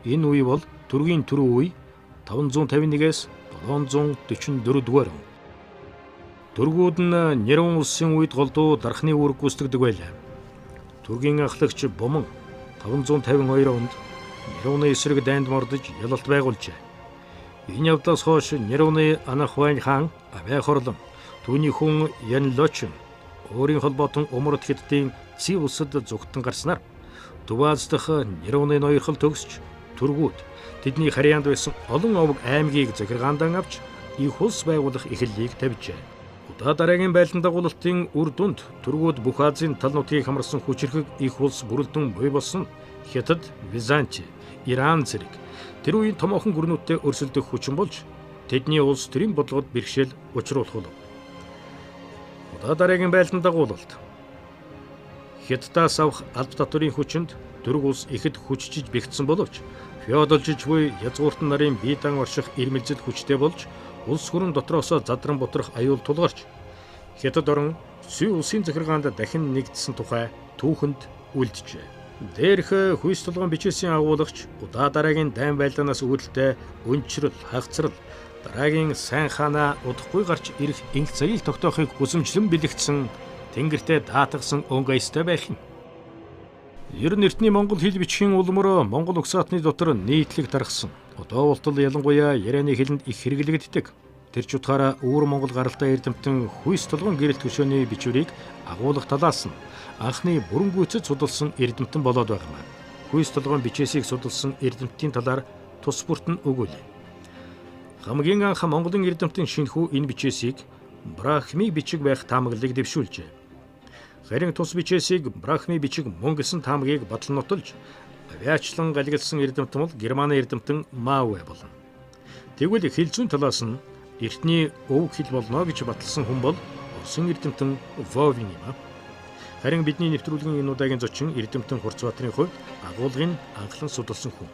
Энэ үе бол Түргийн түрүү үе 551-ээс 744 дугаар он. Түргүүд нь Нэрвэн улсын үед голдуу дархны үүрэг гүйцэтгэдэг байлаа. Түргийн ахлагч Буман 552 онд Нэрвэний эсрэг дайнд мордож ялалт байгуулжээ. Энэ явдлаас хойш Нэрвэний Анахвайн хаан Авиа хорлон түүний хүн Янлочин өөрийн холбоотон Умарт Хятадын Ци улсад зүгтэн гарснаар Төв Аз дахь Нэрвэний ноёрхол төгсч Түргүүд тэдний харьяанд байсан олон овог аймгийг захиргаандан авч их улс байгуулах эхлэлийг тавьжээ. Удаа дараагийн байлдан дагуулалтын үр дүнд Түргүүд бүх Азийн тал нутгийг хамарсан хүчирхэг их улс бүрэлдэн буй болсон Хятад, Византи, Иран зэрэг тэр үеийн томоохон гүрнүүдтэй өрсөлдөх хүчин болж тэдний улс төрийн бодлогод бэрхшээл учруулах болов. Удаа дараагийн байлдан дагуулалт Хятадаас авах алба татварын хүчинд Түрэг улс ихэд хүчжиж бэгдсэн боловч феодалжиж буй язгууртан нарын бие даан орших ирмэлзэл хүчтэй болж улс хүрэн дотроосоо задран бутрах аюул тулгарч Хятад орон Сүй улсын захиргаанд дахин нэгдсэн тухай түүхэнд үлджээ. Дээрх хүйс толгойн бичээсийн агуулагч удаа дараагийн дайн байлдаанаас үүдэлтэй өнчрөл, хагцрал дараагийн сайн хаанаа удахгүй гарч ирэх инх цагийг тогтоохыг хүсэмжлэн бэлэгдсэн тэнгэртээ даатгсан өнгө аястай байх юм. Ер нь эртний монгол хэл бичгийн улмөр Монгол угсаатны дотор нийтлэг тархсан. Одоо болтол ялангуяа ярианы хэлэнд их хэрэглэгддэг. Тэр ч утгаараа өвөр монгол гаралтай эрдэмтэн хүйс толгойн гэрэлт хөшөөний бичвэрийг агуулах талаас нь анхны бүрэн гүйцэд судалсан эрдэмтэн болоод байгаа юм. Хүйс толгойн бичээсийг судалсан эрдэмтдийн талаар тус бүрт нь өгүүлье. Хамгийн анх Монголын эрдэмтэн шинэхүү энэ бичээсийг Брахми бичиг байх таамаглалыг дэвшүүлжээ. Харин тус бичээсийг Брахми бичиг мөн гэсэн таамагийг батлан нотолж авиачлан галигдсан эрдэмтэн бол Германы эрдэмтэн Маавэ болно. Тэгвэл хэл зүйн талаас нь эртний өвөг хэл болно гэж баталсан хүн бол Оросын эрдэмтэн Вовин юм а. Харин бидний нэвтрүүлгийн энэ удаагийн зочин эрдэмтэн Хурцбаатарын хувьд агуулгыг анхлан судалсан хүн.